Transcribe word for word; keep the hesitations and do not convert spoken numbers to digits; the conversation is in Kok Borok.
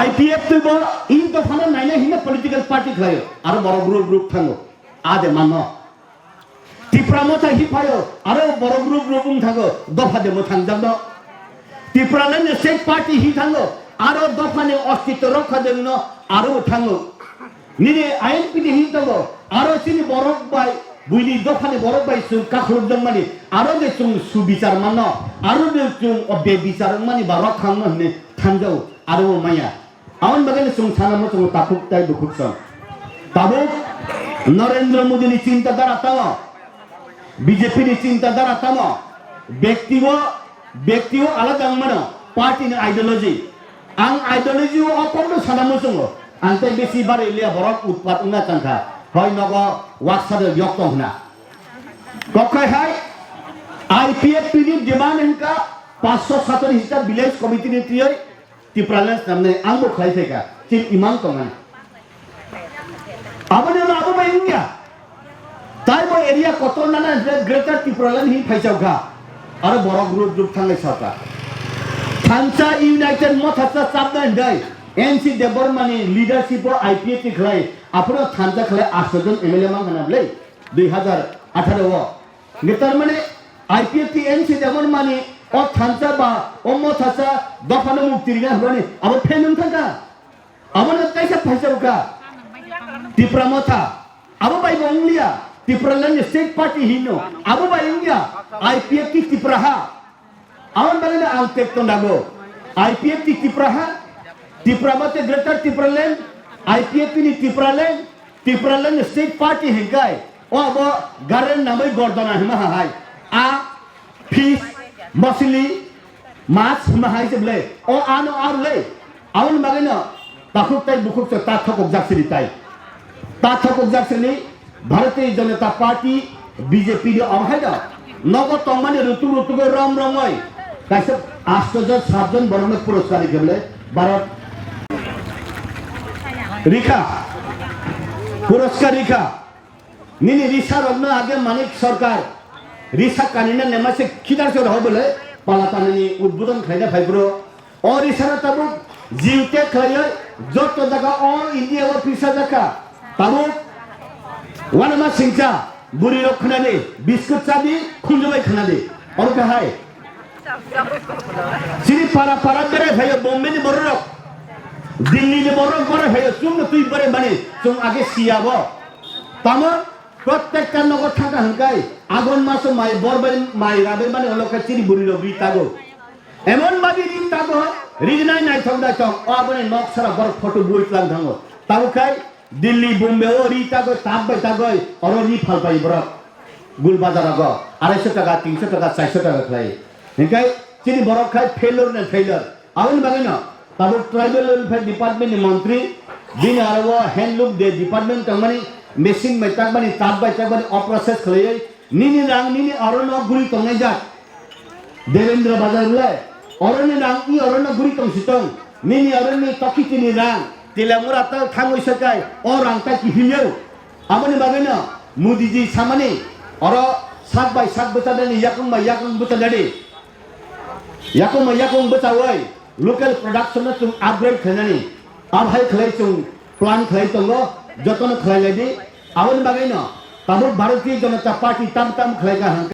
I P F T bo in dophano naina hino political party khlaio, aro borok group group thango. Ade mano. Tipra Motha hi phaio, aro borok group group wng thango, dopha demo thangjak no. Tipraland State Party hi thango, aro dophani ostitw rokha dengno aro thango. Nini I N P T hi tongo, aro chini borok bai, buini dophani borok bai chwng kakhulukjakmani, aro de chwng subichar manno, aro de chwng o bebichar wngmani ba rok thangno hwnwi thanjao, aro bo maya. Aboni bagwi chwng sana muchungo takhuk tai bukhuk chwng. Tabuk Narendra Modi ni chinta dhara tamo, B J P ni chinta dhara tamo, bekti o, bekti o alada wngmano, party ni ideology. Ang ideology o o kokno sana muchungo. Ang tei bisi bari liya borok utpat wngna changkha. Hoi nogo waksa de yok tong hwna. Kokhai hai I P F T ni demand hwnkha panchsho satri hisa village committee ni tiyoi Tipraland namnai ang bo khlai phaikha. Chini imang tongmani. Aboni ulo abo bai wngya. Taibo area kotor nana hwnkhe Greater Tipraland hin phaisao kha. Aro borok group group thanglai sao kha. Thansa United Motha cha chapna hwndai N C Debbarma ni leadership o I P F T khlai, aphuru thansa khlai asto jon M L A mang khana bwlai dui hazar atharo o. Hwnkhe tar mane I P F T N C Debbarma ni o thansa ba o Motha cha dophano mukti rina hwnani abo phen wng thang kha. Abono kaisa phaisa wngkha Tipra Motha. Abo bai bo wngya Tipraland State Party hino. Abo bai wngya I P F T Tipraha. Aboni bagwino ang tek tong dago. I P F T Tipraha, Tipra Motha Greater Tipraland, I P F T ni Tipraland, Tipraland State Party hingkai. O abo garden namai gordona hima hai. A fish, mosili, mas hima hai se bwle. O ano ar le. Aboni bagwino takhuk tai bukhuk se ta thokok jak sini tai. Ta thokok jak sini Bharatiya Janata Party B J P ni omo hai da. Nogo tongmani rutuk rutuk rom romoi. Kaisa asto jon sat jon borokno puroskar rikhe bwle. Bharat rikha. Puroskar rikha. Nini risa rokno age Manik Sarkar risa kanina nema se khidar se roho bole palatanani udbodon khlaina phai bro. O risa no tabuk jiute khlaioi joto jaga all India o pisa jakha. Tabuk wanama singcha buri rok khnadi biskut chadi khunjubai khnadi. Oro kahai. Chini para para berai phaio Bombay ni borok rok, Delhi ni borok rok berai phaio, chwng no twi berai mani chwng age siya bo. Tamo prottekta nogo thangka hwnkhe agon maso mai bor bai mai rabe mani olo khe chini buri rok ri tago. Emon babi ri tago, ri nai naithok naithok, o aboni nok sara borok photo bui tlang thango. Tamo khai Delhi, Bombay o ri tagoi, tak bai tagoi, oro ri phal pai borok. Gul bazar rogo, arai sho taka, tin sho taka, char sho taka khlai. Hinkhe chini borok khai failure na failure. Aboni bagwi no, tabuk tribal welfare department ni montri, bini aro o handloom de department tongmani, machine bai takmani, tak bai takmani, o process khlaiwi, nini rang, nini aro no guri tongnai jak. Devendra Bazar le, oroni rang i oroni guri tong si tong, nini oroni toki tini rang, tila mura tal thangwi sakai, o rang ta kihilyo. Aboni bagwi no, Modi ji samani, oro sak bai sak bwcha dani, yakung bai yakung bwcha dani. Yakung bai yakung bwcha wai, local production no chung upgrade khainani, abhai khlai chung plan khlai tongo, jotono khlai lai di. Aboni bagwi no, tabuk Bharatiya Janata Party tam tam khlai ka hang.